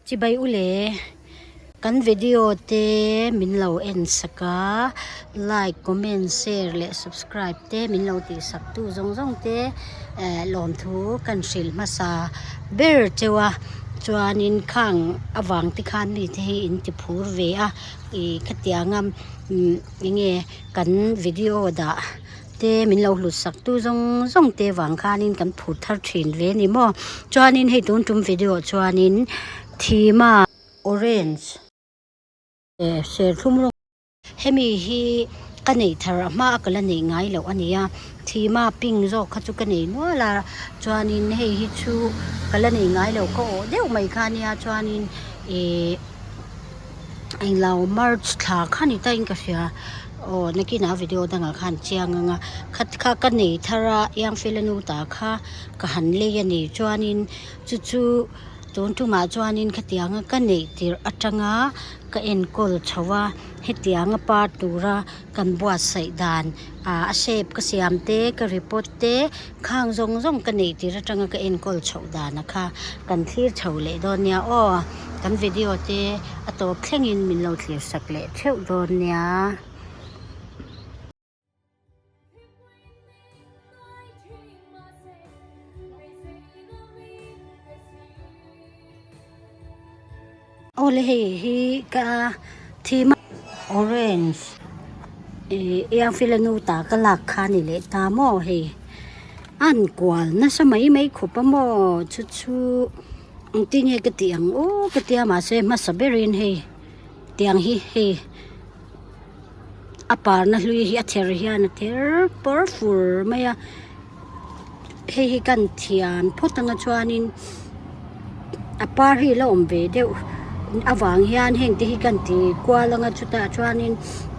Chibai ule, kan video te min lo en sak a, like, comment, share leh subscribe te min lo tih sak tu zawng zawng te eh lawmthu kan hrilh hmasa ber cheu a, chuanin khang avang te khan mi te hi in ti phur ve a, ih khatianga umm enge kan video dah. Te min lo hlut sak tu zawng zawng te vang khanin kan phut thar thin ve a ni maw. Chuanin hei tun tum video ah chuanin thima orange eh serthlum rawng hemi hi ka neih thar a hma a ka la neih ngai loh a ni a thima pink zawk kha chu ka nei nual a chuanin hei hi chu ka la nei ngai lo ka awh deuh mai kha a nia chuanin ihh. Englo march thla kha ni ta in ka hria aw nakinah video dangah khan chiang ang a khat kha ka nei thar a iangfela nu ta kha ka han lei a ni chuanin chu chu tun tumah chuanin khatianga ka neih tirh atanga ka enkawl chho a hetianga par tura kan buatsaih dan ah a shape ka siam te ka report te khang zawng zawng ka neih tirh atanga ka enkawl chhoh dana kha kan thlir chho leh dawn nia aw. Kan video te a tawp thlengin min lo thlir sak leh theuh dawn nia. Awle hei hi ka thim a orange ih iangfila nu ta ka lak kha a ni leh ta maw hei a han kual nasa mai mai khawp a maw chu chu. Engtin nge ka tih ang aw ka tia mahse hmasa berin hei tiang hi hei a parna hlui hi a ther hian a ther pawr fur mai a hei hi kan thian phawt anga chuanin a par hi a la awm ve deuh avang hian heng te hi kan ti kual anga chutah chuanin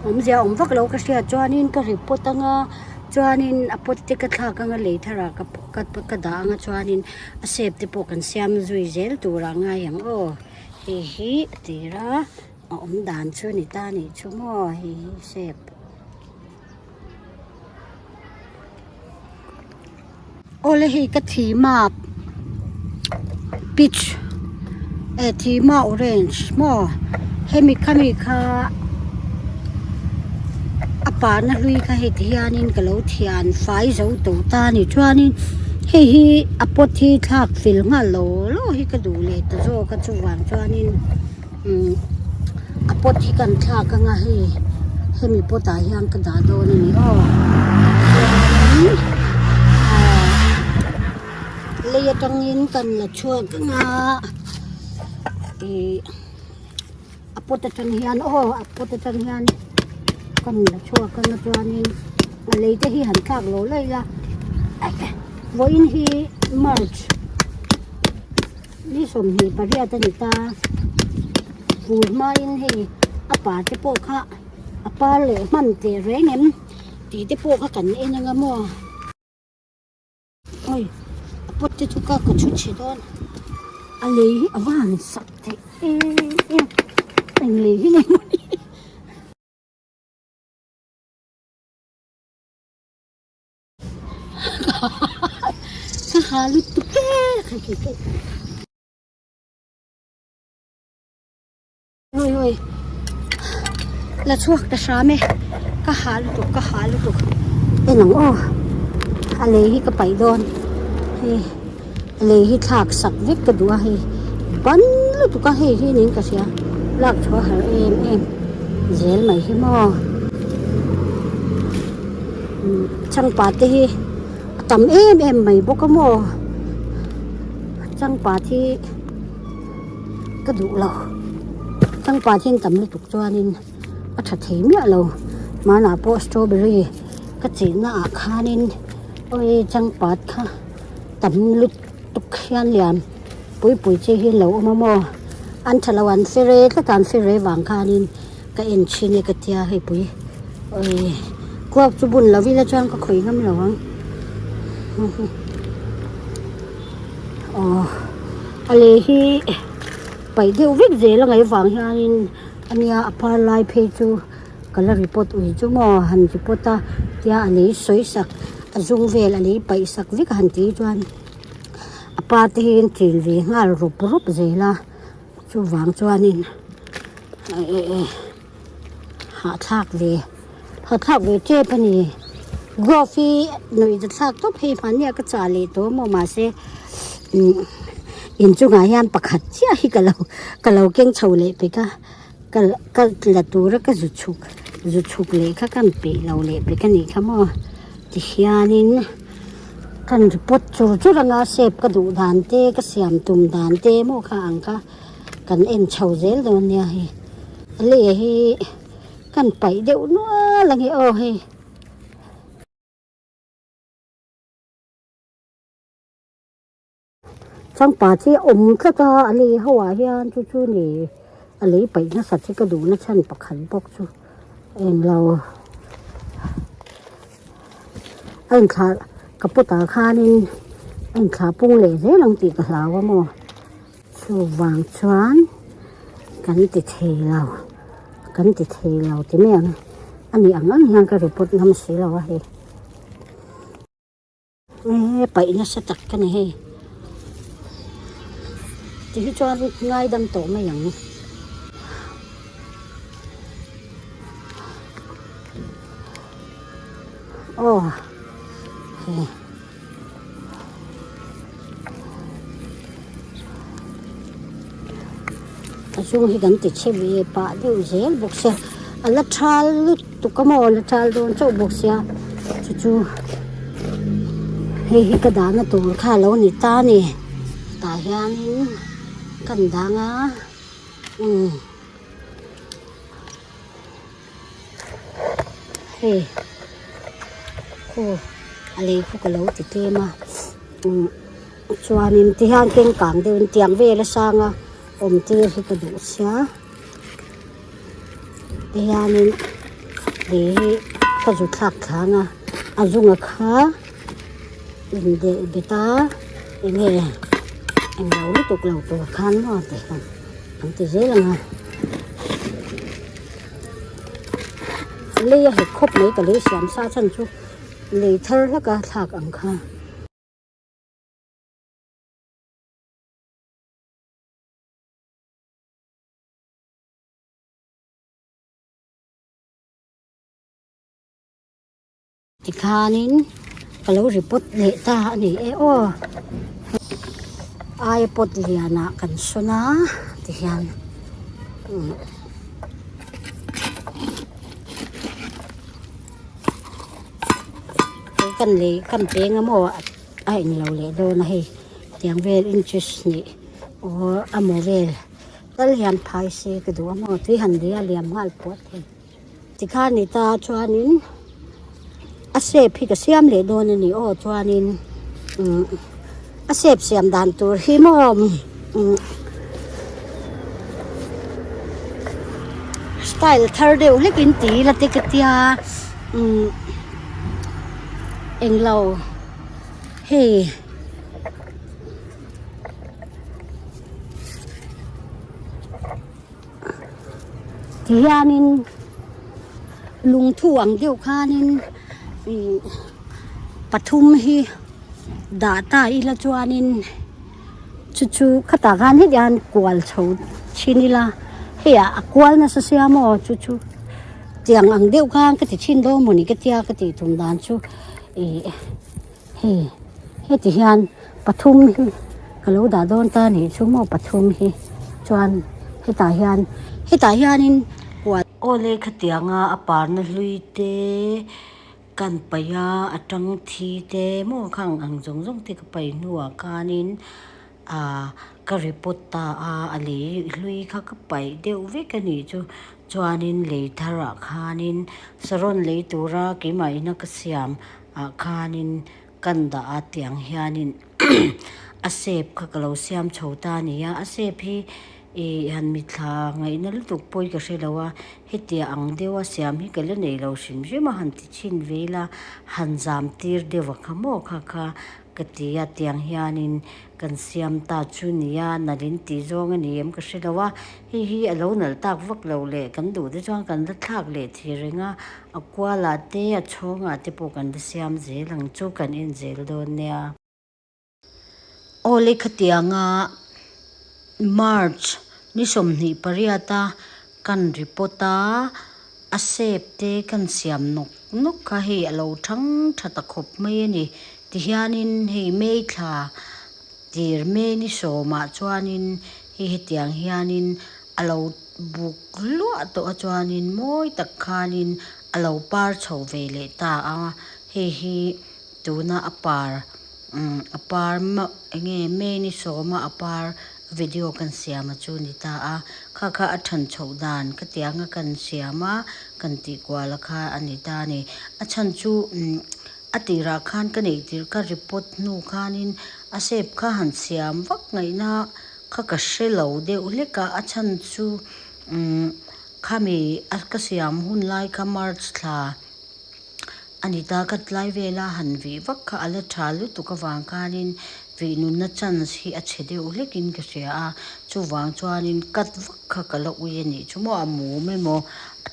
awmzia awm vak lo ka hriat chuanin ka ri pawt anga chuanin a pawt te ka thlak anga lei tharah ka dah anga chuanin. A shape te pawh kan siam zui zel tur ah ngai ang aw hei hi a tir a a awm dan chu ni ta nih chu maw hei hi shape. Awle hei ka thima peach eh thima orange maw hemi khami kha a parna hlui kha hei ti hianin ka lo thian fai zo tawh ta a ni chuanin hei hi a pot hi thlak fel nghal lo lo hi ka duh leh ta zawk a chuvang chuanin umm a pot hi kan thlak anga hei hemi pot ah hian ka dah dawn a ni aw chuanin ahh lei atangin kan la chhuak anga ih. A pot atang hian aw a pot atang hian kan la chhuak anga chuanin a lei te hi han thlak lo lai la vawiin hi march ni 28 a ni ta fur hmain hei a pa te pawh kha a par leh hman teh reng em tih te pawh kha kan en anga maw. Oi a pot te chu ka ka chhu chhe dawn a lei hi a va han sak theih em em eng lei hi nge maw ni ka ha lutuk e Oi oi la chhuak ta hram e ka ha lutuk ka ha lutuk en ang aw a lei hi ka paih dawn hei a lei hi thlak sak vek ka duh a hei ban lutuk a hei hi niin ka hria lak chhuah har em em zel mai hi maw changpat te hi a tam em em mai bawk a maw changpat hi. Ka duh lo. Changpat hian tam lutuk chuanin a tha thei miah lo. Hmanah pawh strawberry ka chenna ah khanin awi changpat kha tam lutuk hian lian pui pui che hi an lo awm a maw. An tha lo an fere tlat a an fere vang khanin ka en thin e ka tia hei pui awi kuak chu bun lo ila chuan ka khawih ngam lo ang. Aw a lei hi paih deuh vek zel a ngaih vang hianin ania a par lai phei chu ka la report ui chu maw han report a tia a lei sawi sak a zum vel a lei paih sak vek a han tih chuan a par te hi an chil ve nghal rawp rawp zel a. Chuvang chuanin hahthlak ve hahthlak ve tep a ni. Glove hi nuih za thlak tawp hei hmanni a ka chah leh tawh maw mahse inchungah hian pakhat chiah hi ka lo ka lo keng chho leh pek a ka ka la tura ka zu chhuk zu chhuk leh kha ka peih lo leh pek a nih kha maw tihianin. Kan report chur chur anga shape ka duh dan te ka siam tum dan te maw kha ang kha kan en chho zel dawn nia hei a lei hi kan paih deuh nual ang e aw hei. Changpa chi a awm tlat a a lei ho ah hian chu chu ni a lei paih nasa chu ka duh na chhan pakhat bawk chu englo a inthlah ka pot ah khanin a inthlah pung leh zel ang tih ka hlau a maw chuvang chuan kan ti thei lo kan ti thei lo ti mai ang a nih ang ang hian ka report ngam si lo a hei. Eee paih nasa tak ka ni hei. Ti hi chuan ngaidam tawh mai ang. Aw hei. A chung hi kan ti chhe ve pah deuh zel bawk sia a la thal lutuk a maw a la thal dawn chauh bawk sia chu chu hei hi ka dahna tur kha a lo ni ta a ni tah hianin kan dang a umm hei khu a lei khu ka lo ti tlem a umm chuanin tihian keng kang deuhin tiang vel a sang a awm tir hi ka duh sia tihianin lei hi ka zu thlak thlang a a zunga kha indelh bet a enge englo lutuk lo tur khan maw tih khan an ti zel ang a lei a hek khawp mai ka lei siam sa chhan chu lei thar hlak a thlak ang kha. Tikhanin ka lo report leh ta a ni e aw. Aia pawt lianah kan sawn a tihian umm kan lei kan peng a maw a englo leh dawn a hei tiang vel inches hnih aw a maw vel tal hian phai se ka duh a maw tui han lei a liam nghal puat thei. Tikhan ni ta chuanin a shape hi ka siam leh dawn a ni aw chuanin umm a shape siam dan tur hi maw umm style thar deuh hlek in ti ila te ka tia umm englo hei. Tihianin lungthu ang deuh khanin ih pathum hi dah ta ila chuanin chu chu khatah khan heti hian kual chho thin ila hei ah a kual nasa sia maw chu chu tiang ang deuh khan ka ti thin dawn mawni ka tia ka tih tum dan chu ih hei heti hian pathum hi ka lo dah dawn ta anih chu maw pathum hi chuan hetah hian hetah hianin huan Awle khatianga a parna hlui te kan paih a a tang thi te maw khang ang zawng zawng te ka paih hnuah khanin ah ka report ta a a lei hlui kha ka paih deuh vek anih chu chuanin lei tharah khanin saron lei tura keimah ina ka siam ah khanin kan dah a tiang hianin a shape kha ka lo siam chho ta a ni a a shape hi ih han mitthla ngaihna lutuk pawi ka hre lo a hetiang ang deuha siam hi ka la nei lo hrim hrim a han ti chhin ve ila han zam tir deuh a kha maw kha kha ka ti a tiang hianin kan siam ta chu nia nalh in tih zawng a ni em ka hre lo a hei hi a lo nalh tak vak loh leh kan duh te chuan kan la thlak leh thei reng a. A kualah te a chhawngah te pawh kan la siam zel ang chu kan en zel dawn nia. Awle khatianga March Ni 28 a kan repot a, a shape te kan siam nawk nawk kha hei a lo thang tha ta khawp mai a ni. Tihianin hei May thla tir May ni sawmah chuanin hei hetiang hianin a lo buk hluah tawh a chuanin mawi tak khanin a lo par chho ve leh ta a, hei hi tuna a par umm a par mauh eng nge May ni sawma a par video kan siam a chu ni ta a, kha kha a than chhoh dan ka tiang a kan siam a kan tih kual a kha a ni ta a ni. A chhan chu umm a tirah khan ka neih tirh ka report hnu khanin a shape kha han siam vak ngaihna kha ka hre lo deuh hlek a, a chhan chu umm khami a ka siam hun lai kha March thla a ni ta ka tlai vela han vih vak kha a la tha lutuk avang khanin vih nunna chance hi a chhe deuh hlekin ka hria a, chuvang chuanin cut vak kha ka la ui a nih chu maw a mum emaw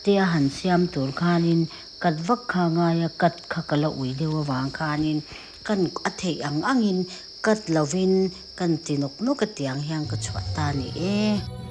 te a han siam tur khanin cut vak kha a ngai a cut kha ka la ui deuh avang khanin kan a theih ang angin cut lovin kan ti nawk nawk a tiang hian ka chhuah ta a ni e.